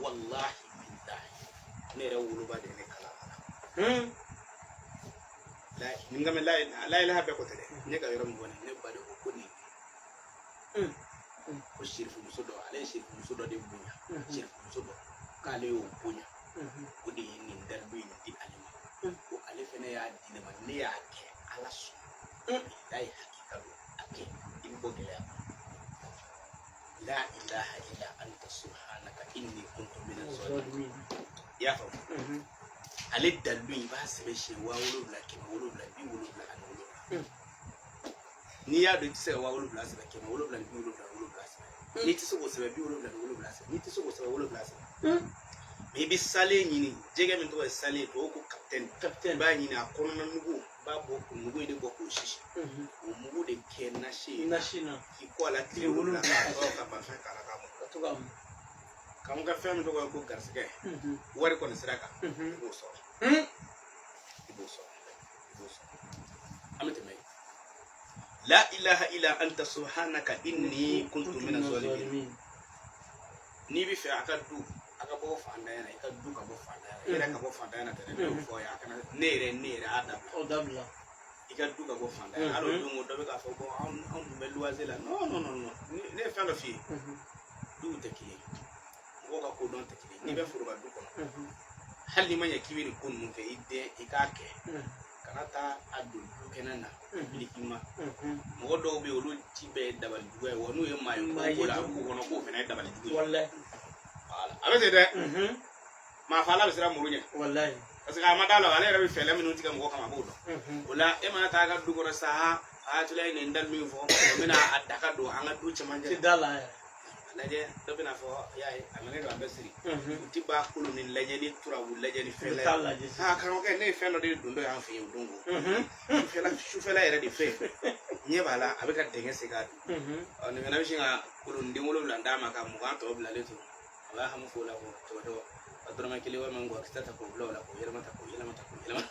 Walahi bilahi, ne yɛrɛ woloba de ye ne kalan a la. Nin ka mɛn la ilaha bɛɛ ko tɛ dɛ. Ne ka yɔrɔ min fɔ nin, ne ba de ko ko nin ko sirifumuso dɔ, ale ye sirifumuso dɔ de bonya, sirifumuso dɔ k'ale y'o bonya, o de ye nin dalilu in di ale ma, ko ale fɛnɛ y'a di ne ma, ne y'a kɛ, Ala sɔnna. Bilahi, hakika don, a kɛ, i bɛ bɔ gɛlɛya kɔnɔ. La ilaha illa anta subhanaka inni kuntu minaz zalimin. I y'a faamu? Ale dalilu in, i b'a sɛbɛn siɲɛ 7777. N'i y'a dɔn i tɛ se ka 7000 sɛbɛn, 777 sɛbɛn. N'i tɛ se k'o sɛbɛn, 77 sɛbɛn. N'i tɛ se k'o sɛbɛn, 7 sɛbɛn. Mais i bɛ salen ɲini, jɛgɛ min tɔgɔ ye salen, tubabu ko capitaine. Capitaine. I b'a ɲini, a kɔnɔna nugu, i b'a bɔ k'o nugu in de bɔ k'o sisi, o mugu de kɛ nasi ye. Nasi na. K'i ko a la tile 7, k'a sɔrɔ ka parfum k'a la k'a mɔ. Ka to k'a mɔ. K'an ka fɛn min tɔgɔ ye ko garisɛgɛ, wari kɔni sira kan, i b'o sɔrɔ, i b'o sɔrɔ, i b'o sɔrɔ. An bɛ tɛmɛ yen. La ilaha illa anta subhanaka inni kuntu minaz zalimin. N'i bɛ fɛ a ka du a ka bɔ fantanya na, i ka du ka bɔ fantanya na, i yɛrɛ ka bɔ fantanya na tɛ dɛ, ne y'o fɔ aw ye, a kana ne yɛrɛ, ne yɛrɛ y'a dabila. O dabila. I ka du ka bɔ fantanya na. Hali o don ko dɔ bɛ k'a fɔ ko anw dun bɛ luwanse la. Non, non, non, non, ne ye fɛn dɔ f'i ye, duw tɛ kelen ye, mɔgɔw ka kodɔn tɛ kelen ye. N'i bɛ foroba du kɔnɔ, hali n'i ma ɲɛ k'i bɛ nin ko ninnu kɛ, i den i k'a kɛ, kana taa a don du kɛnɛ na publiquement. Mɔgɔ dɔw bɛ yen, olu ci bɛɛ ye dabali juguya ye, wa n'u ye maa ye ko ko la, a b'u kɔnɔ k'o fana ye dabali jugu ye. Walayi. Voilà, a bɛ ten dɛ. Maa fa ala bɛ siran muru ɲɛ. Walayi. Parce que a ma d'a la, ale yɛrɛ bɛ fɛɛrɛ minnu tigɛ mɔgɔ kama, a b'o dɔn. O la, e mana taa a ka du kɔnɔ sa, a tula ye nin dalilu min fɔ, o bɛna a daga don an ka du cɛmancɛ Ti la. da la yɛrɛ. A lajɛ, dɔ bɛna fɔ y'a ye, a nana don, a bɛ siri. U ti b'a kolo ni lajɛ ni turabu lajɛ ni fɛn I bɛ taa lajɛ. Lajɛ sisan. Aa, karamɔgɔkɛ, ne ye fɛn dɔ de don dɔ y'an fɛ yen o don ko sufɛla, sufɛla yɛrɛ de fɛ, ɲɛ b'a la, a bɛ ka dingɛ sen k'a dun. Ɔ, nin fana bɛ sin ka kolonden 7 d'a ma ka 20 tɔ bilalen to. A b'a hami fo la ko tɔgɔ ka dɔrɔmɛ kelen walima ngɔkisɛ ta k'o bila o la, k'o yɛlɛma ta, k'o yɛlɛma ta, k'o yɛlɛma.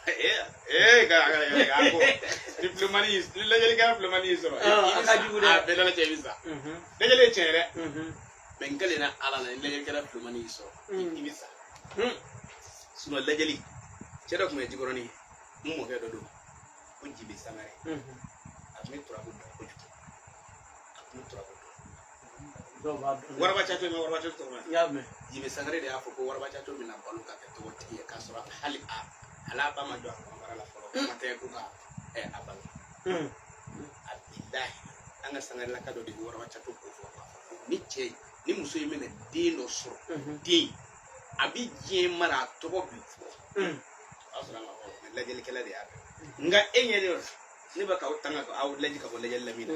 Ee, ka ka ko ni filomani, ni lajɛlikɛla filomani y'i sɔrɔ, Ah, a ka jugu dɛ. A bɛɛ lajɛ, i bɛ sa. Lajɛli ye tiɲɛ ye dɛ, mais n kalenna Ala la, ni lajɛlikɛla filomani y'i sɔrɔ, i bɛ sa. Sinon lajɛli, cɛ dɔ tun bɛ Jikɔrɔni, n mɔkɛ dɔ don ko Jibi Sangare. A tun bɛ turabu dɔn kojugu, a tun bɛ turabu dɔn. Dɔw b'a dɔn. Waraba Caco mɛ, Waraba Caco tɔgɔ mɛn? N y'a mɛn. Jibi Sangare de y'a fɔ ko Waraba Caco bɛna balo ka kɛ tɔgɔtigi ye, k'a sɔrɔ hali a al'a ba ma jɔ a kɔnɔbara la fɔlɔ, kuma tɛ ko ka a balo. A bilahi, an ka Sangarelaka dɔ de ye Waraba Caco ko fɔ, k'a fɔ ko ni cɛ ni muso in bɛna den dɔ sɔrɔ, den a bi diɲɛ mara, a tɔgɔ bi fɔ. O y'a sɔrɔ a ma fɔ, mais lajɛlikɛla de y'a dɔn. Nka e ɲɛ de ne bɛ k'aw tanga k'aw laji ka bɔ lajɛli la min na,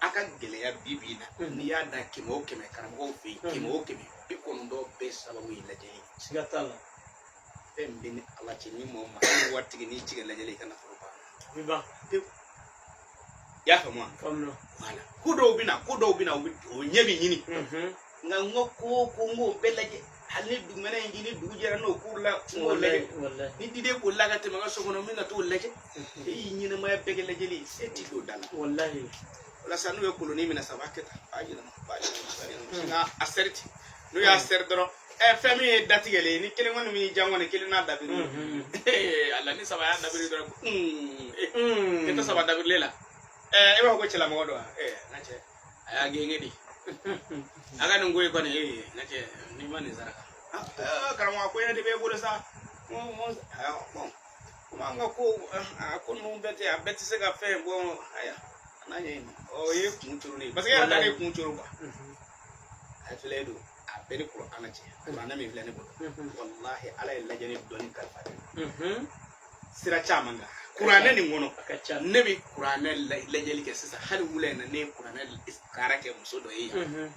a ka gɛlɛya bi bi in na, n'i y'a da kɛmɛ o kɛmɛ karamɔgɔw fɛ yen, kɛmɛ o kɛmɛ, 90 bɛɛ sababu ye lajɛli ye. Siga t'a la. Fɛn min bɛ ni Ala cɛ, ni mɔgɔ ma ni waritigi n'i ci ka lajɛli, i ka nafolo banna. A bɛ ban. Pewu. I y'a faamu wa? Faamuya. Wala ko dɔw bɛ na, ko dɔw bɛ na, u bɛ o ɲɛ bɛ ɲini. Nka n ko ko ko n k'o bɛɛ lajɛ, hali ni dugumɛnɛ in ɲini, dugu jɛra n'o kuru la, n k'o lajɛ. Walayi. Ni diden bolila ka tɛmɛ n ka so kɔnɔ, n bɛna t'o lajɛ. E y'i ɲɛnamaya bɛɛ kɛ lajɛli ye, e t'i don da la. Walayi. Walasa n'u ye koloni minɛ sa, u b'a kɛ tan, u b'a yɛlɛma, u b'a yɛlɛma, u b'a yɛlɛma, sin ka a sɛri ten. N'u y'a sɛri dɔrɔn, ɛ, fɛn min ye datigɛlen ye, ni kelen kɔni min y'i jan kɔni, kelen n'a dabiri. Ala ni saba y'a dabiri dɔrɔn, e tɛ saba dabirilen la. Ɛ, e b'a fɔ ko cɛlamɔgɔ don wa? Ɛ, n ka cɛ, a y'a genge de. A ka nin ko in kɔni, ee, n ka cɛ, n'i ma nin saraka. Ah, karamɔgɔ, a ko ɲɛna de b'e bolo sa. N ko, ayiwa, bon, komi an ka ko, a ko ninnu bɛɛ tɛ, a bɛɛ tɛ se ka fɛn bɔ, ayiwa, a n'a ɲɛɲini. Ɔ, i ye kun coron ne ye, parce que e yɛrɛ ta ye kun coron quoi. A filɛ don, a bɛɛ ni kuranɛ cɛ, kuranɛ min filɛ ne bolo, walahi, Ala ye lajɛli dɔnni kalifa ne ma sira caman kan kuranɛ nin kɔnɔ. A ka ca. Ne bɛ kuranɛ lajɛli kɛ sisan, hali wula in na, ne ye kuranɛ kaara kɛ muso dɔ ye yan.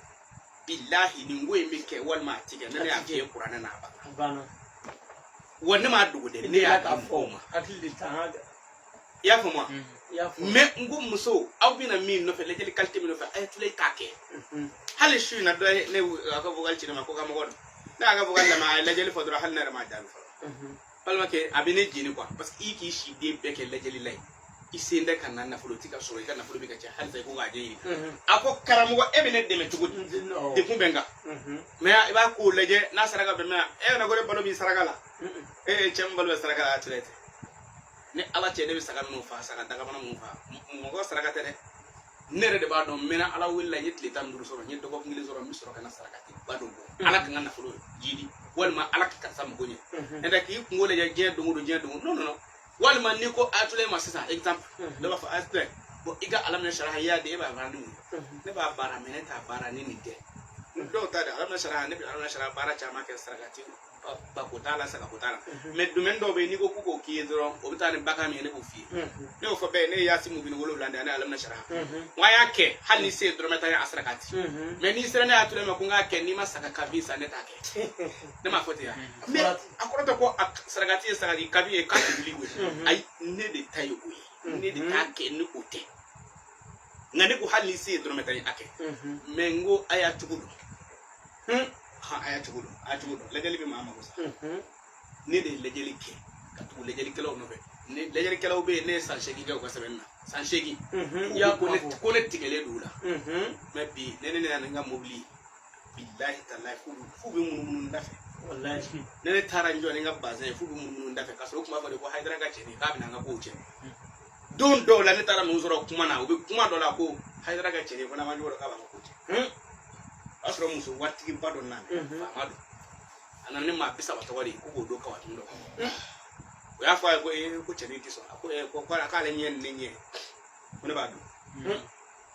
Bilahi, nin ko in bɛ kɛ walima a ti kɛ, ne y'a f'i ye kuranɛ n'a banna. A banna. Wa ne m'a dogo dɛ, ne y'a di mɔgɔw ma. Hakili de t'an. I y'a faamu wa? I y'a faamu. Mais n ko muso, aw bɛna min nɔfɛ, lajɛli qualité min nɔfɛ, a ye tila i k'a kɛ. Hali su in na, dɔ ye ne a ka vocal ci ne ma ko ka mɔgɔ don. Ne y'a ka vocal lamɛn, a ye lajɛli fɔ dɔrɔn, hali ne yɛrɛ m'a jaabi fɔlɔ. Balimakɛ, a bɛ ne jeni quoi, parce que i k'i si den bɛɛ kɛ lajɛli la ye. I sen tɛ ka na nafolo ti ka sɔrɔ, i ka nafolo bɛ ka cɛ halisa, i ko k'a ɲɛɲini. A ko karamɔgɔ, e bɛ ne dɛmɛ cogo di? Degun bɛ n kan, mais i b'a k'o lajɛ n'a saraka bɛ mɛn. E yɛrɛ ko ne balo b'i saraka la. E cɛ min balo bɛ saraka la, a tɛ ni Ala cɛ. Ne bɛ saga minnu fa, saga dagabana minnu fa, mɔgɔ saraka tɛ dɛ. Ne yɛrɛ de b'a dɔn. N mɛnna Ala wele la, n ye tile 15 sɔrɔ, n ye dɔgɔkun kelen sɔrɔ, n bɛ sɔrɔ ka na sarakati ba dɔ bɔ. Ala ka n ka nafolo jidi, walima Ala ka karisa mago ɲɛ. N'o tɛ k'i kungo lajɛ diɲɛ don o don, diɲɛ don o don, non, non, non. Walima n'i ko Ayatollah ma sisan, exemple, dɔ b'a fɔ Ayatollah, bon, i ka alam nashrah i y'a di, e b'a baara ni mun ye? Ne b'a baara, mais ne t'a baara ni nin tɛ. Dɔw ta de alam nashrah, ne bɛ alam nashrah baara caman kɛ, sarakati bako t'a la, sagako t'a la. Mais domaine dɔw bɛ yen, n'i ko k'u k'o k'i ye dɔrɔn, o bɛ taa ni bagan min ye, ne b'o f'i ye. Ne y'o fɔ bɛɛ ye, ne ye yasi mubini 7 de, ani alam nashrah. N ko a y'a kɛ, hali ni se ye dɔrɔmɛ tan ye, a sarakati. Mais n'i sera ne Ayatollah ma ko n k'a kɛ, n'i ma saga kabi san, ne t'a kɛ. Ne m'a fɔ ten ya? Mais a kɔrɔ tɛ ko a sarakati ye sagati kabi ye k'a tɛ wuli o ye. Ayi, ne de ta ye o ye, ne de t'a kɛ ni o tɛ. Nka ne ko hali ni se ye dɔrɔmɛ tan ye, a kɛ. Mais n ko a y'a cogo dɔn, han, a y'a cogo dɔn, a y'a cogo dɔn. Lajɛli bɛ maa mako sa. Ne de ye lajɛli kɛ ka tugu lajɛlikɛlaw nɔfɛ. Ne lajɛlikɛlaw bɛ yen, ne ye san 8 kɛ u ka sɛbɛnni na, san 8. Ko ne tigɛlen don u la. Mais bi ne nana ni n ka mobili ye, bilahi talahi, f'u bɛ munumunu n da fɛ. Ne taara n jɔ ni n ka bazɛn ye, f'u bɛ munumunu n da fɛ, k'a sɔrɔ u tun b'a fɔ de ko Hayidara ka cɛnin k'a bɛna an ka kow cɛ. Don dɔw la, ne taara ninnu sɔrɔ kuma na, u bɛ kuma dɔ la ko Hayidara ka cɛnin ko n'an ma cogo dɔ k'a b'an ka kow cɛ. O y'a sɔrɔ muso waritigiba dɔ nana, faama don. A nana ni maa 30 tɔgɔ de ye ko k'o don kabatini dɔ kɔnɔ. O y'a fɔ a ye ko ee, ko cɛnin tɛ sɔn. A ko ee, ko k'ale ɲɛ ni ne ɲɛ, ko ne b'a dɔn.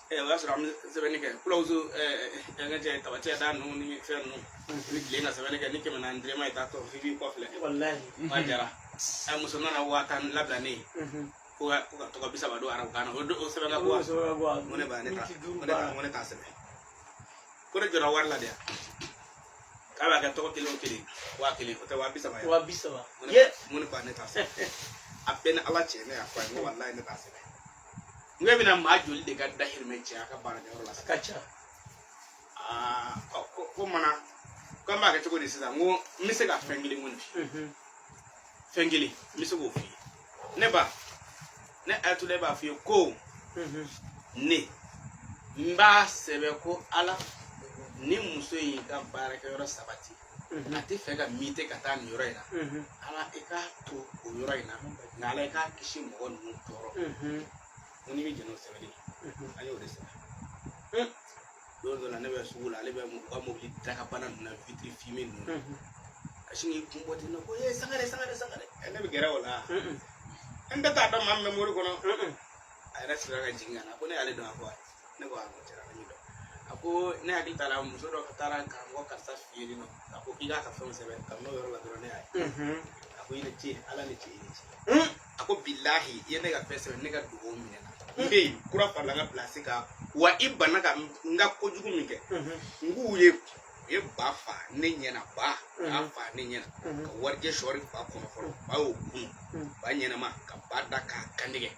O y'a sɔrɔ an bɛ sɛbɛnni kɛ kulawusu, ɛɛ n ka cɛ tabacɛ da ninnu ni fɛn ninnu, i bɛ tilen ka sɛbɛnni kɛ ni 400 dir'i ma, i t'a tɔ f'i b'i kɔ filɛ. Wa jara ɛ, muso nana 10,000 labila ne ye ko ka tɔgɔ 30 don arabukan na, o sɛbɛn ka ko n ko ne ba ne ta ko ne t'a sɛbɛn, ko ne jɔra wari la de yan, k'a b'a kɛ tɔgɔ kelen o kelen 1000, o tɛ 30,000 ye? 30,000. N ko ne ba ne t'a sɛbɛn. A bɛɛ ni Ala cɛ, ne y'a fɔ a ye, n ko walayi ne t'a sɛbɛn. N ko e bɛna maa joli de ka dahirimɛ cɛ a ka baarakɛyɔrɔ la? Ka ca. Aa, ko mana ko an b'a kɛ cogo di sisan? N ko n bɛ se ka fɛn kelen kɔni f'i ye, fɛn kelen n bɛ se k'o f'i ye. Ne ba, ne Ayatollah b'a f'i ye ko ne n b'a sɛbɛn ko Ala ni muso in ka baarakɛyɔrɔ sabati, a tɛ fɛ ka muter ka taa nin yɔrɔ in na, Ala i k'a to o yɔrɔ in na, nka Ala i k'a kisi mɔgɔ ninnu tɔɔrɔ. Ko n'i bɛ jɛn n'o sɛbɛnni ye, an y'o de sɛbɛn. Don dɔ la, ne bɛ sugu la, ale bɛ u ka mobili dakabana ninnu na, vitre fumée ninnu na, ka sin k'i kun bɔ ten nɔ ko ee, Sangare, Sangare, Sangare. Ɛ, ne bɛ gɛrɛ o la, n tɛ t'a dɔn maa min bɛ mobili kɔnɔ. A yɛrɛ sera ka jigin ka na ko ne y'ale dɔn. A ko ne ko a ko cɛla ne m'i dɔn. A ko ne hakili t'a la, muso dɔ ka taara karamɔgɔ karisa fɛ yen nɔ, a ko k'i k'a ka fɛnw sɛbɛn. Kabini o yɔrɔ la dɔrɔn, ne y'a ye. A ko i ni ce, Ala ni ce, i ni ce. A ko bilahi, i ye ne ka fɛn sɛbɛn, ne ka dugawu minɛ na, n bɛ yen kura farala n ka pilasi kan, wa i banna ka n ka kojugu min kɛ, n k'u ye, u ye ba fa ne ɲɛna, ba k'a fa ne ɲɛna, ka warijɛ sɔɔri ba kɔnɔ fɔlɔ, ba y'o kun, ba ɲɛnama ka ba da k'a kantigɛ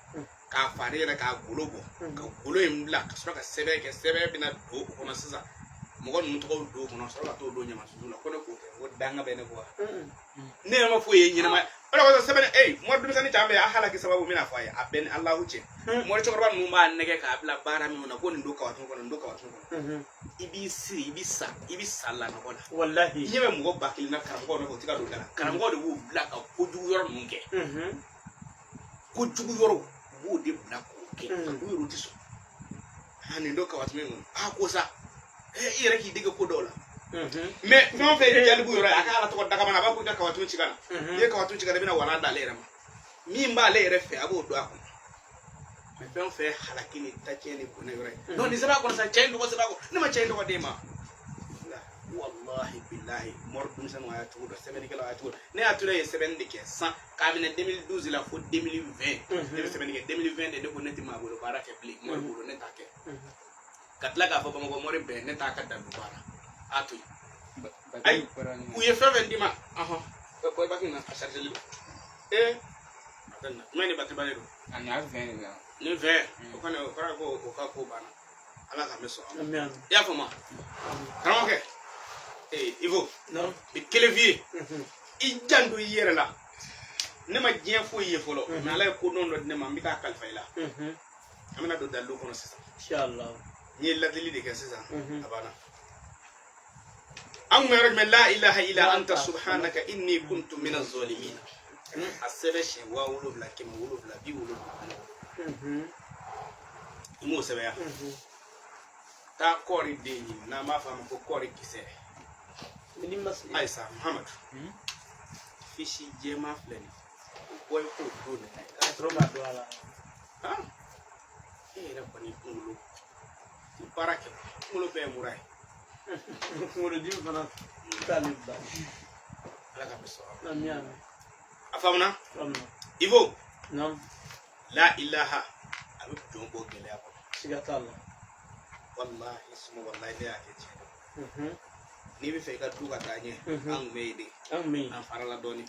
k'a fa ne yɛrɛ, k'a golo bɔ, ka golo in bila ka sɔrɔ ka sɛbɛn kɛ. Sɛbɛn bɛna don o kɔnɔ sisan, mɔgɔ ninnu tɔgɔw don o kɔnɔ, sɔrɔ ka t'o don ɲamasusu la. Ko ne k'o kɛ, ko danga bɛ ne kɔ wa? Ne yɛrɛ ma foyi ye ɲɛnama. O de kosɔn sɛbɛn, ee, mɔri denmisɛnnin caman bɛ yen, a halaki sababu n bɛna fɔ a ye, a bɛɛ ni Alahu cɛ. Mɔri cɛkɔrɔba ninnu b'a nɛgɛ k'a bila baara min na, ko nin don kabatun kɔnɔ, nin don kabatun kɔnɔ, i b'i siri, i bɛ sa, i bɛ sa lanɔgɔ la. I ɲɛ bɛ mɔgɔ 1000 na karamɔgɔw nɔfɛ, u tɛ ka don da la. Karamɔgɔw de b'u bila ka kojugu yɔrɔ ninnu kɛ, kojugu yɔrɔw u b'o de bila k'o kɛ. U yɛrɛ tɛ sɔn. A nin don kabatun kɔnɔ, a ko sa, i yɛrɛ k'i dege ko dɔw la. Mais fɛn o fɛn ye jalibu yɔrɔ ye, a ka Ala tɔgɔ dagabana, a b'a fɔ i ka kabatun ci ka na. N'i ye kabatun ci ka na, i bɛna walan d'ale yɛrɛ ma. Min b'ale yɛrɛ fɛ, a b'o don a kɔnɔ. Mais fɛn o fɛn ye halaki ni tacɛn ni bɔnɛ yɔrɔ ye, non, nin sɛbɛn a kɔnɔ sa, cɛ in tɔgɔ sɛbɛn a kɔnɔ. Ne ma cɛ in tɔgɔ d'e ma. Wallahi billahi, mɔri denmisɛnninw a y'a cogo dɔn, sɛbɛnnikɛlaw a y'a cogo dɔn. Ne y'a tora ye sɛbɛnni de kɛ san k'a minɛ 2012 la fo 2020. Ne bɛ sɛbɛnni kɛ 2020 de. Ne ko ne tɛ maa bolo baara kɛ bilen, mɔri bolo ne t'a kɛ. Ka tila k'a fɔ Bamakɔ mɔri bɛɛ, ne t'a ka dalu baara, a to yen. Ayi, u ye fɛn fɛn d'i ma, ɔhɔn, bɔ i baki na, a chargé don. Ee, a tɛ nin na jumɛn ni batiri balen don? A ni a fɛn de la. Ni fɛn o kɔni, o kɔrɔ ye ko o ka ko banna. Ala k'an bɛ sɔn a ma. I y'a faamu karamɔgɔkɛ? Ee, Ivo, bi kelen f'i ye, i janto i yɛrɛ la. Ne ma diɲɛ foyi ye fɔlɔ, mais Ala ye kodɔn dɔ di ne ma, n bɛ k'a kalifa i la. An bɛna don dalilu kɔnɔ sisan. Inshallah. N ye ladili de kɛ sisan, a banna. An kun bɛ yɔrɔ jumɛn? La ilaha illa anta subhanaka inni kuntu mina zalimin. A sɛbɛn siɲɛ 7777. I m'o sɛbɛn ya? Taa kɔɔri den ɲini, n'an b'a fɔ a ma ko kɔɔri kisɛ. Ni mas. Ayisa Muhamadu, fisi jɛman filɛ nin ye, o bɔ i k'o don nin na. Ka sɔrɔ ka don a la. Han, e yɛrɛ kɔni kunkolo ti baara kɛ, kunkolo bɛɛ ye mura ye. Kunkolodimi fana t'ale bila. Ala ka bɛ sɔrɔ. Amin, amin. A faamuna? Faamuna. Ivo. Naam. La ilaha, a bɛ jɔn bɔ gɛlɛya kɔnɔ. Siga t'a la. Walahi suma walahi, ne y'a kɛ tiɲɛ don. N'i bɛ fɛ i ka du ka taa ɲɛ, an kun bɛ yen de. An kun bɛ yen. An farala dɔɔnin,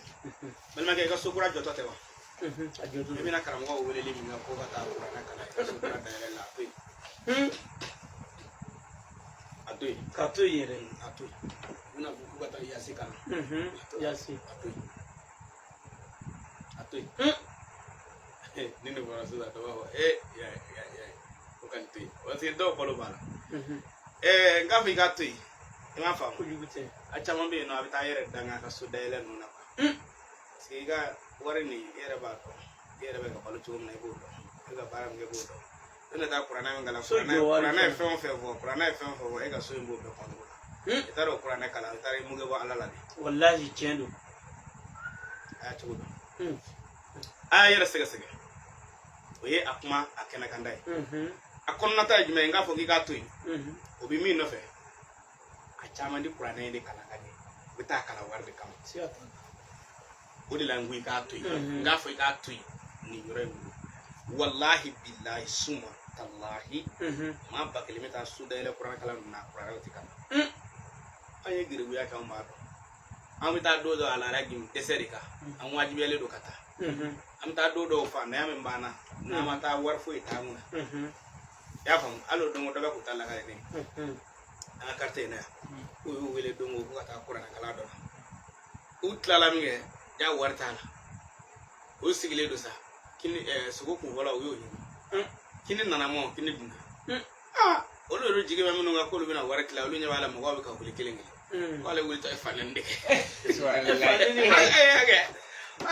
balimakɛ, i ka so kura jɔtɔ tɛ wa? A jɔtɔ I don. bɛna karamɔgɔw weleli min kɛ ko ka taa kuranɛ kalan, i ka so kura dayɛlɛ la, a to yen. A to yen. Ka to yen yɛrɛ. A to yen. U bɛna fɔ k'u ka taa yasi kalan. Yasi. A to yen, a to yen. Ni nin bɔra sisan, dɔ b'a fɔ ee ya ya ya, o ka nin to yen, parce que dɔw balo b'a la. N k'a fɔ i k'a to yen, i m'a faamu? Kojugu tɛ. A caman bɛ yen nɔ, a bɛ taa yɛrɛ danga ka so dayɛlɛ ninnu na quoi, parce que i ka wari nin, i yɛrɛ b'a dɔn, i yɛrɛ bɛ ka balo cogo min na, i b'o dɔn, i bɛ ka baara min kɛ, i b'o dɔn. I bɛna taa kuranɛ min kalan, So jɔ wari kuranɛ ye fana. fɛn o fɛn fɔ, kuranɛ ye fɛn o fɛn fɔ, e ka so in b'o bɛɛ kɔntɔrɔ la. I taara o kuranɛ kalan, i taara i muge bɔ Ala la de. Walahi tiɲɛ don. A y'a cogo dɔn, a y'a yɛrɛ sɛgɛsɛgɛ. O ye a kuma a kɛnɛkanda ye. A kɔnɔnata ye jumɛn ye? N k'a fɔ k'i k'a to yen. O bɛ min nɔfɛ, a caman di kuranɛ in de kalan ka ɲɛ, u bɛ taa kalan wari de kama. Siga t'a la. O de la n ko i k'a to yen. N k'a fɔ i k'a to yen nin yɔrɔ in bolo, walahi bilahi suma talahi, maa 1000 bɛ taa so dayɛlɛ kuranɛ kalan ninnu na, kuranɛ tɛ kalan. An ye geribuya kɛ, anw b'a dɔn. An bɛ taa don dɔ a la gimi dɛsɛ de kan, an wajibiyalen don ka taa. An bɛ taa don dɔw faantanya min b'an na, n'an ma taa wari foyi t'an kun na. I y'a faamu? Hali o don ko dɔ bɛ k'u ta lakale ne ye an ka quartier in na yan, k'u y'u wele don ko ka taa kuranɛ kalan dɔ la. U tilala min kɛ, ja wari t'a la, u sigilen don sa, kini sogo kun fɔlɔ, u y'o ɲini, kini nana mɔ, kini dunna. Aa, olu yɛrɛ jigi bɛ minnu kan k'olu bɛna wari tila, olu ɲɛ b'a la mɔgɔw bɛ ka wuli kelen kelen, k'ale wuli tɔ ye fanɛni de kɛ. Ko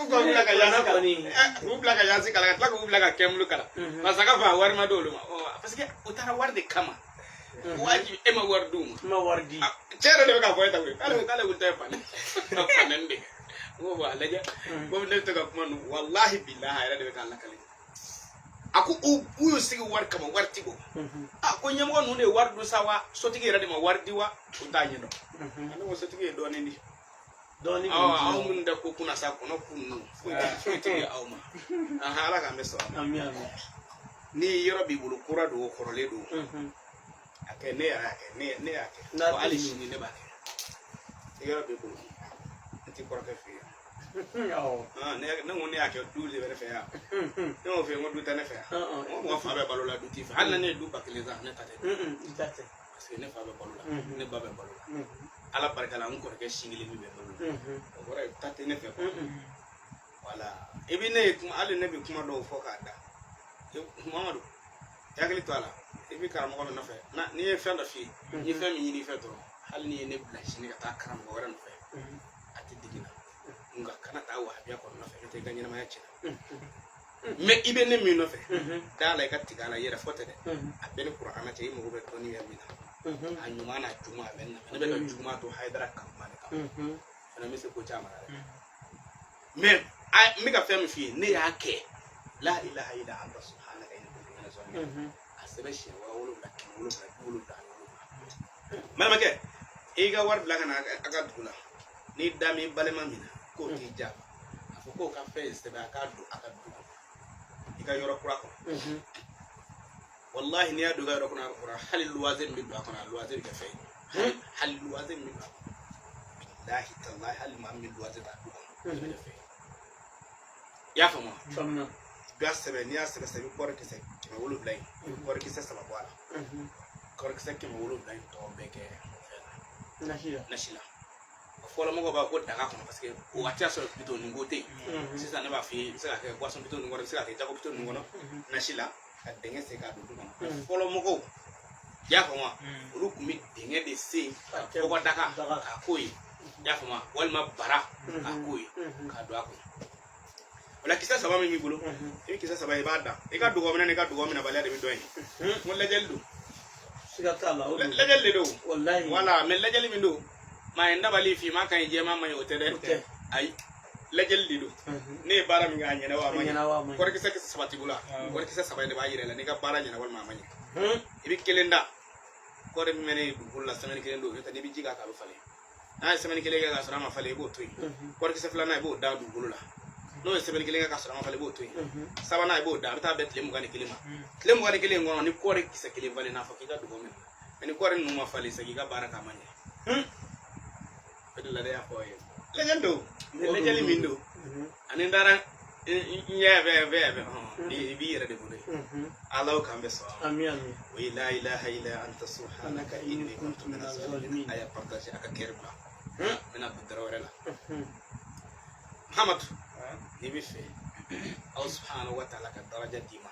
k'u bila ka yasi kalan, k'u bila ka yasi kalan, ka tila k'u bila ka kɛmulu kalan, parce que a ka fɔ a wari ma d'olu ma, parce que u taara wari de kama. Wajibi e ma wari d'u ma. I ma wari di. Cɛ yɛrɛ de bɛ k'a fɔ e ta koyi, k'ale wuli tɔ ye fanɛni de kɛ. N ko bon, a lajɛ komi ne bɛ to ka kuma ninnu, walahi bilahi, a yɛrɛ de bɛ k'a lakale. A ko u y'u sigi wari kama, wari ti bɔ. A ko ɲɛmɔgɔ ninnu de ye wari dun sa wa, sotigi yɛrɛ de ma wari di wa, u t'a ɲɛdɔn. Ne ko sotigi ye dɔɔnin di. Dɔɔnin. Aw minnu tɛ ko kunna sa, kɔnɔ kun ninnu, foyi ti di aw ma. Ahan, Ala k'an bɛ sɔrɔ. Amin, amin. Ni yɔrɔ b'i bolo, kura don o, kɔrɔlen don, a kɛ. Ne yɛrɛ y'a kɛ, ne y'a kɛ. N'a wa hali tɛ sini ne b'a kɛ. Ni yɔrɔ b'i bolo, ne ti kɔrɔkɛ f'i ye. Awɔ. Ne ko ne y'a kɛ, du de bɛ ne fɛ yan. Ne m'o f'i ye, n ko du tɛ ne fɛ yan. N ko mɔgɔ fa bɛ balo la, du t'i fɛ. Hali ni ne ye du 1000 san, ne ta tɛ. I ta tɛ. Parce que ne fa bɛ balo la, ne ba bɛ balo la. Ala barika la, n kɔrɔkɛ sin kelen min bɛ balo la, o kɔrɔ ye ta tɛ ne fɛ quoi. Wala i bɛ ne ye kuma, hali ne bɛ kuma dɔw fɔ k'a da. Mamadu, i hakili to a la, i bɛ karamɔgɔ min nɔfɛ, n'i ye fɛn dɔ f'i ye, n'i ye fɛn min ɲini i fɛ dɔrɔn, hali n'i ye ne bila sini ka taa karamɔgɔ wɛrɛ nɔfɛ, a tɛ digi n na. Nka kana taa wahabiya kɔni nɔfɛ, n'o tɛ i ka ɲɛnamaya tiɲɛna. Mais i bɛ ne min nɔfɛ, da la, i ka tigɛ a la, yɛrɛ fɔ tɛ dɛ. A bɛɛ ni kuranɛ cɛ, i mago bɛ dɔnniya min na, a ɲuman n'a juguman, a bɛ na. Ne bɛ ka juguman to Hayidara ka kuma de kan, fana bɛ se ko caman na dɛ. Mais n bɛ ka fɛn min f'i ye, ne y'a kɛ. La ilaha illa anta subhanaka inni kuntu minaz zalimin, a sɛbɛn siɲɛ 7777. Balimakɛ, i ka wari bila ka na a ka dugu la, n'i da min balima min na k'o t'i jaabi, a fɔ k'o ka fɛn in sɛbɛn, a k'a don a ka du kɔnɔ, i ka yɔrɔ kura kɔnɔ. Wallahi, n'i y'a don i ka yɔrɔ kɔnɔ, hali luwaze min bɛ don a kɔnɔ, a luwaze bɛ kɛ fɛn ye. Hali luwaze min bɛ don a kɔnɔ, bilahi talahi, hali maa min bɛ luwaze ta du kɔnɔ, o bɛ kɛ fɛn ye. I y'a faamu wa? Faamuya. I b'a sɛbɛn, n'i y'a sɛbɛn sisan, i bɛ kɔɔri kisɛ 700 in, i bɛ kɔɔri kisɛ 3 bɔ a la, kɔɔri kisɛ 700 in tɔ bɛɛ kɛ fɛn na. Nasi la. Nasi la. O Fɔlɔ mɔgɔw b'a fɔ ko daga kɔnɔ, parce que o waati y'a sɔrɔ bitɔn nin ko tɛ yen. Sisan ne b'a f'i ye, i bɛ se ka kɛ boisson bitɔn nin kɔnɔ, i bɛ se ka kɛ jago bitɔn nin kɔnɔ, nasi la, ka dingɛ sen k'a don du kɔnɔ. Fɔlɔ mɔgɔw, i y'a faamu wa, olu tun bɛ dingɛ de sen ka bɔgɔ daga k'a k'o ye, i y'a faamu wa, walima bara k'a k'o ye k'a don a kɔnɔ. O la, kisɛ saba min b'i bolo, i bɛ kisɛ saba, i b'a dan i ka dugawù minɛ, n'i ka dugawù minɛbaliya de bɛ dɔn yen. N ko lajɛli don. Siga t'a la, o don. Lajɛli de don. Walahi. Wala, mais lajɛli min don, maa ye dabali finman ka ɲi, jɛman man ɲi, o tɛ dɛ. O tɛ. Ayi, lajɛli de don. Ne ye baara min kɛ, a ɲɛna wa a ma A ɲɛna wa a ma ɲɛ? ɲɛ. Kɔrikisɛ kisɛ saba t'i bolo wa? Kɔrikisɛ saba in de b'a yira i la n'i ka baara ɲɛna walima a ma ɲɛ. I bɛ kelen da kɔɔri min mɛnnen dugukolo la, semaine kelen don, n'o tɛ n'i bɛ ji k'a kan, a bɛ falen. N'a ye semaine kelen kɛ k'a sɔrɔ a ma falen, i b'o to yen. Kɔrikisɛ filanan, i b'o da dugukolo la, n'o ye semaine kelen kɛ k'a sɔrɔ a ma falen, i b'o to yen. Sabanan, i b'o da, a bɛ taa bɛn tile 21 ma. Tile 21 in kɔnɔ, ni kɔɔri kisɛ kelen falen n'a fɔ k'i ka dugawu minɛ, mais ni kɔɔri ninnu ma falen, c'est k'i ka baara k'a ma ɲɛ. O de la ne y'a fɔ aw ye, lajɛli don. Ni lajɛli min don, ani n taara n ɲɛ fɛ fɛ fɛ, hɔn, i b'i yɛrɛ de bolo ye. Ala k'an bɛ sɔn. Ami, ami. O ye la ilaha illa anta subhanaka inni kuntu minaz zalimin. A y'a partage, a ka kɛrɛ bila. N bɛna don dara wɛrɛ la. Muhamadu, n'i bɛ fɛ aw subhanahu wa ta'ala ka daraja d'i ma,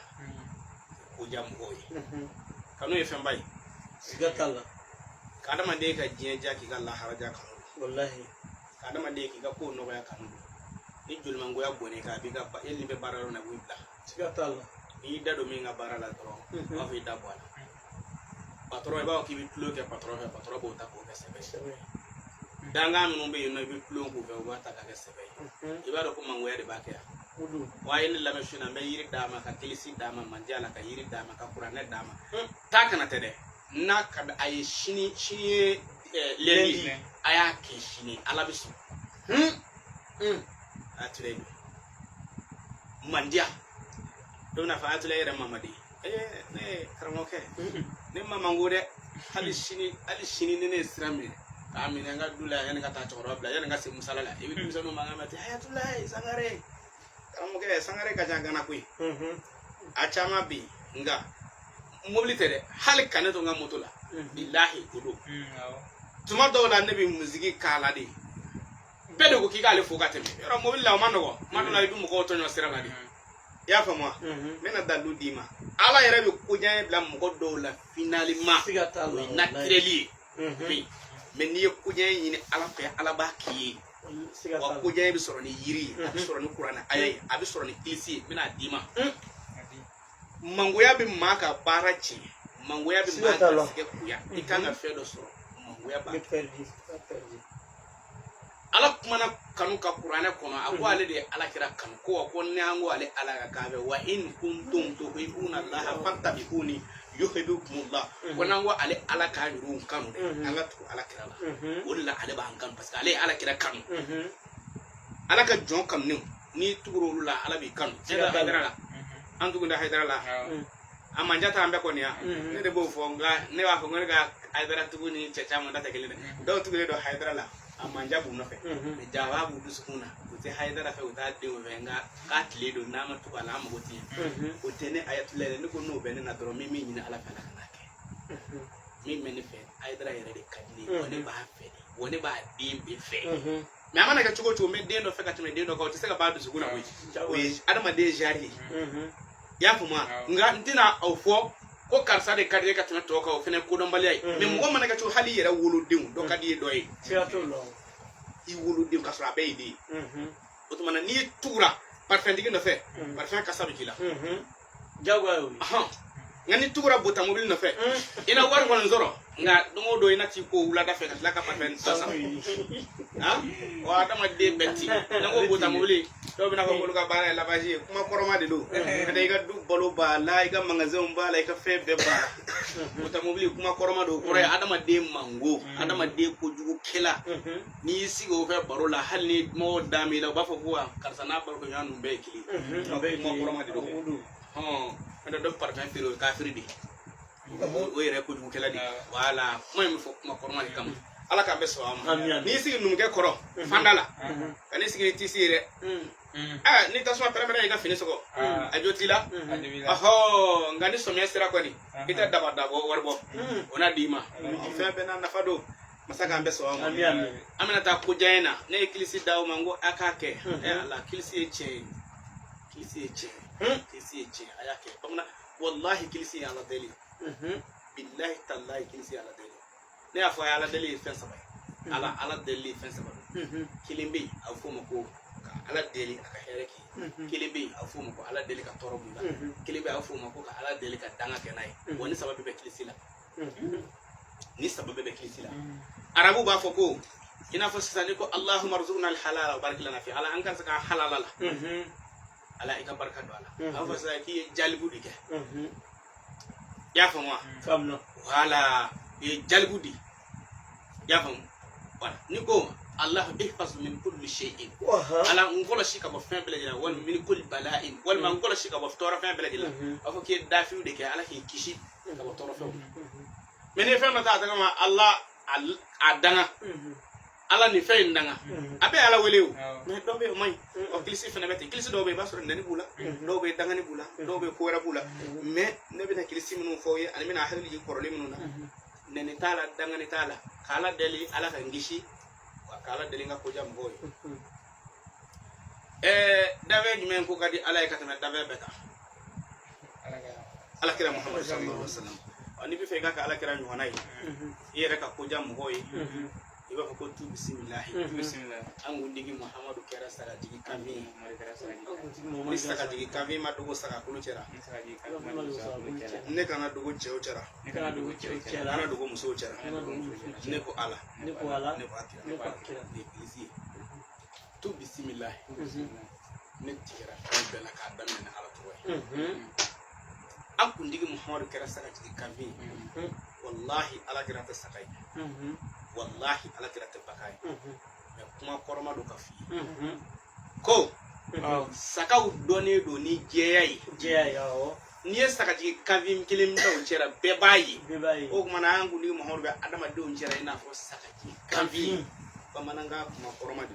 ko diya mɔgɔw ye, kanu ye fɛnba ye. Siga t'a la. Ka adamaden ka diɲɛ diya, k'i ka lahara diya, kanu don. Walahi. Ka adamaden k'i ka kow nɔgɔya, kanu don. Ni jolimangoya bɔnna i kan, a b'i ka e ni bɛ baara yɔrɔ min na, a b'i bila. Siga t'a la. N'i y'i da don min ka baara la dɔrɔn, u b'a fɔ i da bɔ a la. Patɔrɔn, i b'a fɔ k'i bɛ tulon kɛ patɔrɔn fɛ, patɔrɔn b'o ta k'o kɛ sɛbɛ ye. Dankan minnu bɛ yen nɔ, i bɛ tulon k'u fɛ, u b'a ta k'a kɛ sɛbɛ ye. I b'a dɔn ko mangoya de b'a kɛ yan. O don. Wa a ye ne lamɛn su in na, n bɛ yiri d'a ma, ka kilisi d'a ma, manja la, ka yiri d'a ma, ka kuranɛ d'a ma. Taa kana tɛ dɛ, n'a ka di a ye sini, sini ye lundi, a y'a kɛ sini, Ala bɛ sɔn. A ture don mandiya dɔ bɛna fɔ a ture yɛrɛ mamadi. Ee, ne ye karamɔgɔkɛ, ne ma mango dɛ. Hali sini, hali sini, ni ne ye sira minɛ k'a minɛ n ka du la, yanni ka taa cɛkɔrɔba bila, yanni ka se musala la, i bɛ denmisɛnninw mankan mɛn ten: Ayatulayi Sangare, karamɔgɔkɛ Sangare ka ca Gana koyi. A caman bɛ yen, nka mobili tɛ dɛ, hali ka ne to n ka moto la, bilahi, o don. Tuma dɔw la, ne bɛ musique k'a la de. Bɛɛ de ko k'i k'ale fo ka tɛmɛ yɔrɔ mobili la, o ma nɔgɔ. Tuma dɔw la, i bɛ mɔgɔw tɔɲɔ sira la de. I y'a faamu wa? Mhm. N bɛna dalilu d'i ma. Ala yɛrɛ bɛ kojan bila mɔgɔ dɔw la finalement. Siga t'a O la. ye naturel ye. Mhm. Mais n'i ye kojan ɲini Ala fɛ, Ala b'a k'i ye. Siga Wa t'a la. kojan bɛ sɔrɔ ni yiri ye, a bɛ sɔrɔ ni kuranɛ aya ye, a bɛ sɔrɔ ni kilisi ye. N bɛna d'i ma. Mangoya bɛ maa ka baara tiɲɛ, mangoya bɛ Siga maa t'a la. garisɛgɛ goya. I kan ka fɛn dɔ sɔrɔ, mangoya b'a Ne perdu. Pas perdu. Ala kumana kanu ka kuranɛ kɔnɔ, a ko ale de ye Ala kira kanu, ko wa ko ni an ko ale Ala ka k'a bɛ wa in kuntum tuhibbuna Allaha fattabi'uni yuhibbukumullah, ko n'an ko ale Ala k'an yɛrɛw kanu dɛ, an ka tugu Ala kira la. O de la ale b'an kanu, parce que ale ye Ala kira kanu. Ala ka jɔn kanulenw, n'i tugura olu la, Ala b'i kanu. Siga t'a la. Hayidara la, an tugun da Hayidara la, a manja t'an bɛɛ kɔni ya. Ne de b'o fɔ, nka ne b'a fɔ ko ne ka Hayidara tugu ni cɛ caman da tɛ kelen dɛ. Dɔw tugulen don Hayidara la, a manja b'u nɔfɛ, mais jaba b'u dusukun na. U tɛ Hayidara fɛ, u t'a denw fɛ, nka k'a tile don, n'a ma tugu a la, an mago tɛ ɲɛ. O tɛ ne Ayatollah yɛrɛ. Ne ko n'o bɛ ne na dɔrɔn, min ɲini Ala fɛ, Ala ka n'a kɛ. Min bɛ ne fɛ, Hayidara yɛrɛ de ka di ne ye, wa ne b'a fɛ de, wa ne b'a den bɛɛ fɛ. Mais a mana kɛ cogo o cogo, n bɛ den dɔ fɛ ka tɛmɛ den dɔ kan, o tɛ se ka ban dusukun na koyi. O ye adamaden genre ye. I y'a faamu wa? Nka n tɛna o fɔ ko karisa de ka di ye ka tɛmɛ tɔw kan, o fana ye kodɔnbaliya ye. Mais mɔgɔ mana kɛ cogo, hali i yɛrɛ wolodenw dɔ ka di ye dɔ ye. Siga t'o la. I wolodenw, ka sɔrɔ a bɛɛ y'i den ye. O tuma na, n'i ye tugura parfɛntigi nɔfɛ, parfɛn kasa bɛ k'i la. Jagoya y'o ye. Ɔhɔn. Nka ni tugura bota mobili nɔfɛ, i na wari kɔni sɔrɔ, nka don o don i na t'i ko wulada fɛ ka tila ka parfɛn ta san. Han, wa adamaden bɛɛ ten. N'an ko bota mobili, dɔw bɛna fɔ k'olu ka baara ye lavage ye, kuma kɔrɔma de don. N'o tɛ, i ka du balo b'a la, i ka magasinw b'a la, i ka fɛn bɛɛ b'a la. Bota mobili kuma kɔrɔma don, o kɔrɔ ye adamaden mango, adamaden kojugukɛla. N'i y'i sigi o fɛ baro la, hali ni mɔgɔw da m'i la, u b'a fɔ ko wa karisa n'a baro kɛ ɲɔgɔn ninnu bɛɛ ye kelen ye. Kuma kɔrɔma de don. Hɔn, n'o tɛ, dɔ bɛ parfum feere, o ye kafiri de ye, o yɛrɛ ye kojugukɛla de ye. Wala, kuma in bɛ fɔ kuma kɔrɔma de kama. Ala k'an bɛ sɔn a ma. Ami, ami. N'i sigi numukɛ kɔrɔ fanda la, ka n'i sigi ni tisi ye dɛ, ɛ, ni tasuma pɛrɛn-pɛrɛn y'i ka fini sɔgɔ, a jo t'i la. Ɔhɔ, nka ni sɔmiya sera kɔni, i tɛ daba dabɔ wari bɔ, o na d'i ma. Fɛn bɛɛ n'a nafa don. Masa k'an bɛɛ sɔn a ma. Ami, ami. An bɛna taa koja in na. Ne ye kilisi d'aw ma, n ko a k'a kɛ. Ɛ Ala, kilisi ye tiɲɛ ye, kilisi ye tiɲɛ ye, kilisi ye tiɲɛ ye. A y'a kɛ bamanan, walahi, kilisi ye Ala deli. Bilahi talahi, kilisi ye Ala deli. Ne y'a fɔ a ye, Ala deli ye fɛn saba ye. Ala deli ye fɛn saba don. Kelen bɛ yen, a bɛ f'o ma ko ka Ala deli a ka hɛrɛ k'i ye. Kelen bɛ yen, a bɛ f'o ma ko Ala deli ka tɔɔrɔ b'i la. Kelen bɛ yen, a bɛ f'o ma ko ka Ala deli ka danga kɛ n'a ye. Wa ni saba bɛɛ bɛ kilisi la, ni saba bɛɛ bɛ kilisi la. Arabu b'a fɔ ko, i n'a fɔ sisan, n'i ko Allahumma rzuqna alhalala wa barik lana fi, Ala an ka se ka halala la, Ala i ka barika don a la. A b'a fɔ sisan k'i ye jalibu de kɛ. I y'a faamu wa? Faamuna. Wala, i ye jalibu di, i y'a faamu? Wala n'i ko Allahu ihfaz min kulli shay'in, Ala n kɔlɔsi ka bɔ fɛn bɛɛ lajɛlen, walima min kulli bala'in, walima n kɔlɔsi ka bɔ tɔɔrɔ fɛn bɛɛ lajɛlen. A b'a fɔ k'i ye dafiw de kɛ, Ala k'i kisi ka bɔ tɔɔrɔ fɛnw. Mɛ n'i ye fɛn dɔ ta a tɛgɛ ma, Ala a danga, Ala nin fɛn in danga, a bɛ Ala wele o. Mɛ dɔw bɛ yen, o man ɲi. Ɔ, kilisi fana bɛ ten. Kilisi dɔw bɛ yen, i b'a sɔrɔ nɛni b'u la, dɔw bɛ yen, dangani b'u la, dɔw bɛ yen, ko wɛrɛ b'u la. Mɛ ne bɛna kilisi minnu fɔ aw ye, ani bɛna hakili jigin kɔrɔlen minnu na, nɛni t'a la, dangani t'a la, k'Ala deli Ala ka n kisi, ka Ala deli n ka koja mɔgɔw ye. Dafɛn jumɛn ko ka di Ala ye ka tɛmɛ dafɛn bɛɛ kan? Ala kira Muhamadu sallallahu alaihi wa sallam. Ɔ, n'i bɛ fɛ i ka kɛ Ala kira ɲɔgɔnna ye, i yɛrɛ ka koja mɔgɔw ye, i b'a fɔ ko tu bisimilahi. An kuntigi Muhamadu kɛra sagajigi kanfin ye. Ni sagajigi kanfin ma dogo sagakulu cɛra, ne kana dogo cɛw cɛra, Ne kana dogo cɛw cɛla, kana dogo musow cɛra. Ne ko Ala, ne ko Ala, ne ko a kira. Ne ko a kira. Nin ye kilisi ye. Tu bisimilahi. Ne tigɛra fɛn bɛɛ la k'a daminɛ ni Ala tɔgɔ ye. An kuntigi Muhamadu kɛra sagajigi kanfin ye. Walahi, Ala kira tɛ saga ye. Walahi, Ala kira tɛ bagan ye. Mɛ kuma kɔrɔma don ka f'i ye ko sagaw dɔnnen don ni jɛya ye. Jɛya ye, awɔ. N'i ye sagajigi kanfin kelen bila o cɛra, bɛɛ b'a ye. Bɛɛ b'a ye. O tuma na, an kuntigi Muhamadu bɛ adamadenw cɛra i n'a fɔ sagajigi kanfin. Bamanankan kuma kɔrɔma de,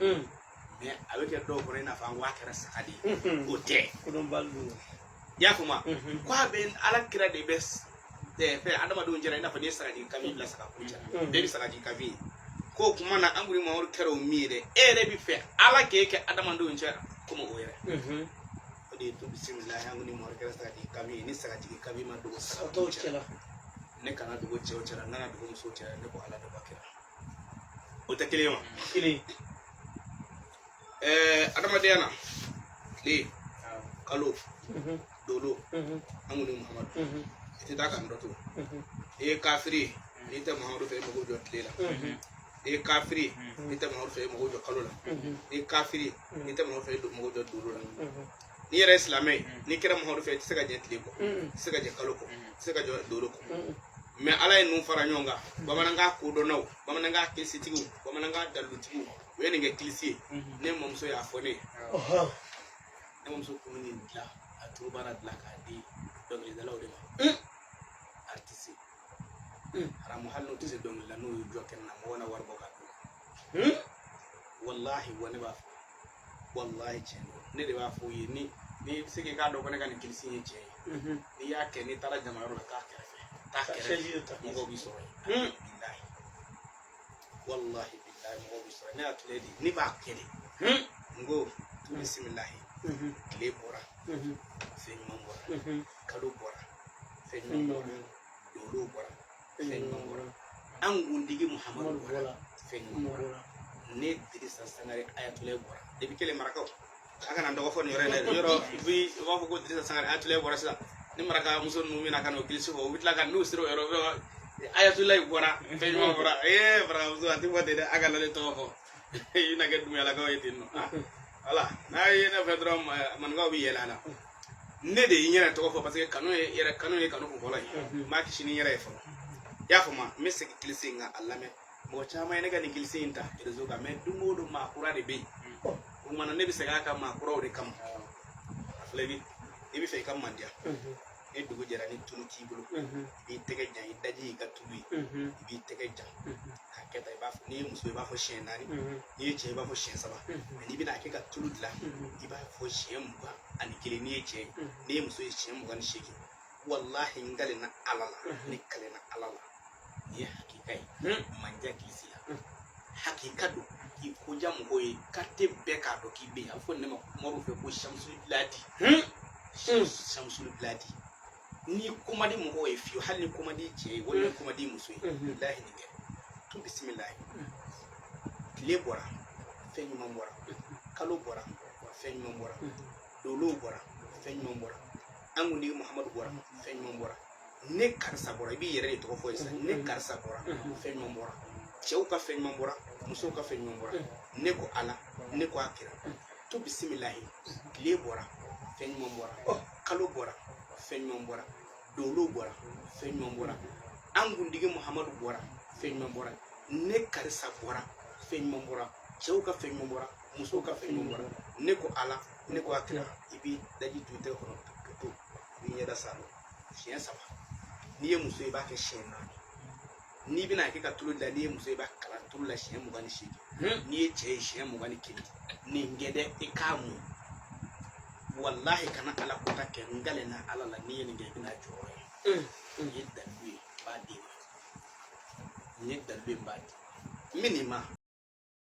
mɛ a bɛ kɛ dɔw kɔnɔ i n'a fɔ an ko a kɛra saga de ye. O tɛ. Kodɔnbali don. I y'a faamu wa? Ko a bɛ Ala kira de bɛ fɛn adamadenw cɛra i n'a fɔ n'i ye sagajigi kanfin bila sagakulu cɛra, bɛɛ bɛ sagajigi kanfin ye. K'o kuma na, an kuntigi Muhamadu kɛra o min ye dɛ, e yɛrɛ bɛ fɛ Ala k'e kɛ adamadenw cɛra komi o yɛrɛ. O de ye to bisimilahi. An kuntigi Muhamadu kɛra sagajigi kanfin ye. Ni sagajigi kanfin ma dogo Sagatɔw sagakulu cɛra, cɛla, ne kana dogo cɛw cɛla, n kana dogo musow cɛla. Ne ko Ala, ne ko kira. O tɛ kelen ye wa? Kelen. Adamadenya na, tile, kalo, dolo, an kuntigi Muhamadu, i tɛ taa k'an dɔ to. I ye kafiri ye, n'i tɛ Muhamadu fɛ, i mago jɔ tile la. I ye kafiri ye, n'i tɛ Muhamadu fɛ, i mago jɔ kalo la. I ye kafiri ye, n'i tɛ Muhamadu fɛ, i mago jɔ dolo la. N'i yɛrɛ ye silamɛ ye, n'i kɛra Muhamadu fɛ, i tɛ se ka jɛ tile kɔ, i tɛ se ka jɛ kalo kɔ, i tɛ se ka jɔ dolo kɔ. Mɛ Ala ye ninnu fara ɲɔgɔn kan. Bamanankan kodɔnnaw, bamanankan kilisitigiw, bamanankan dalilutigiw, u ye nin kɛ kilisi ye. Ne mamuso y'a fɔ ne ye. Ne mamuso tun bɛ nin dilan, a turu baara dilan k'a di dɔnkilidalaw de ma, artiste haramu. Hali n'u tɛ se dɔnkili la, n'u y'u jɔ kɛnɛ na, mɔgɔw na wari bɔ k'a d'u ma. Walahi, wa ne b'a fɔ, walahi, tiɲɛ don. Ne de b'a fɔ u ye, ni bɛ se k'i k'a dɔn ko ne ka nin kilisi ye tiɲɛ ye, n'i y'a kɛ, n'i taara jama yɔrɔ la, taa kɛrɛfɛ, taa kɛrɛfɛ, mɔgɔw b'i sɔrɔ yen. Bilahi, walahi, bilahi, mɔgɔw b'i sɔrɔ yen. Ne y'a tile de, ne b'a kɛ de. N ko bisimilahi. Tile bɔra, fɛn ɲuman bɔra. Kalo bɔra, fɛn ɲuman bɔra. Dolo bɔra, fɛn ɲuman bɔra. An kuntigi Muhamadu bɔra, fɛn ɲuman bɔra. Ne Dirisa Sangare Ayatollah bɔra. Depuis kelen, marakaw a kana n dɔgɔ fɔ nin yɔrɔ in na dɛ. Yɔrɔ bi, u b'a fɔ ko Dirisa Sangare Ayatollah bɔra. Sisan ni maraka muso ninnu bɛna ka n'o kilisi fɔ, u bɛ tila ka n'u sera o yɔrɔ, u bɛ Ayatollah bɔra, fɛn ɲuman bɔra. Ee, maraka muso, a tɛ fɔ ten dɛ. A kana ne tɔgɔ fɔ, i bɛna kɛ dumuyalakaw ye ten nɔ. Wala n'a ye ne fɛ dɔrɔn, maninkaw bɛ yɛlɛ a la. Ne de ye n yɛrɛ tɔgɔ fɔ, parce que kanu ye yɛrɛ, kanu ye kanu kun fɔlɔ ye. N b'a kisi ni n yɛrɛ ye fɔlɔ. I y'a faamu? N bɛ segin kilisi in kan, a lamɛn. Mɔgɔ caman ye ne ka nin kilisi in ta réseau kan, mɛ don o don maa kura de bɛ yen. O kumana, ne bɛ segin a kan maa kuraw de kama. A filɛ, i bɛ fɛ i ka mandiya, ni dugu jɛra, ni tulu t'i bolo, i b'i tɛgɛ jan, i daji y'i ka tulu ye, i b'i tɛgɛ jan k'a kɛ tan. I b'a fɔ, n'i ye muso ye, i b'a fɔ siɲɛ 4. N'i ye cɛ ye, i b'a fɔ siɲɛ 3. Mɛ n'i bɛna a kɛ ka tulu dilan, i b'a fɔ siɲɛ 21 n'i ye cɛ ye. N'i ye muso ye, siɲɛ 28. Walahi, n kalenna Ala la, ne kalenna Ala la, nin ye hakika ye. Manja kilisi la. Hakika don k'i koja mɔgɔw ye, quartier bɛɛ k'a dɔn k'i bɛ yen. A bɛ fɔ ne ma moriw fɛ ko Shamsul Biladi. Shamsul Biladi, n'i ko man di mɔgɔw ye fiyewu, hali ni ko man di cɛ ye walima ko man di muso ye, bilahi nin kɛ tu bisimilahi. Tile bɔra, fɛn ɲuman bɔra. Kalo bɔra, fɛn ɲuman bɔra. Dolow bɔra, fɛn ɲuman bɔra. An kuntigi Muhamadu bɔra, fɛn ɲuman bɔra. Ne karisa bɔra, i b'i yɛrɛ de tɔgɔ fɔ ye sisan. Ne karisa bɔra, fɛn ɲuman bɔra. Cɛw ka fɛn ɲuman bɔra, musow ka fɛn ɲuman bɔra. Ne ko Ala, ne ko a kira, tu bisimilahi. Tile bɔra, fɛn ɲuman bɔra. Kalo bɔra, fɛn ɲuman bɔra. Dolow bɔra, fɛn ɲuman bɔra. An kuntigi Muhamadu bɔra, fɛn ɲuman bɔra. Ne karisa bɔra, fɛn ɲuman bɔra. Cɛw ka fɛn ɲuman bɔra, musow ka fɛn ɲuman bɔra. Ne ko Ala, ne ko a kira. I b'i daji tu i tɛgɛ kɔnɔ to, i b'i ɲɛda salo siɲɛ saba. N'i ye muso ye, i b'a kɛ siɲɛ naani. N'i bɛna kɛ ka tulu dilan, n'i ye muso ye, i b'a kala tulu la siɲɛ 28. N'i ye cɛ ye, siɲɛ 21. Nin kɛ dɛ, i k'a mun. Walahi, kana Ala kota kɛ n kalenna Ala la. N'i ye nin kɛ, i bɛna jɔyɔrɔ ye. Nin ye dalilu ye, n b'a d'i ma. Nin ye dalilu ye, n b'a di. N bɛ nin ma.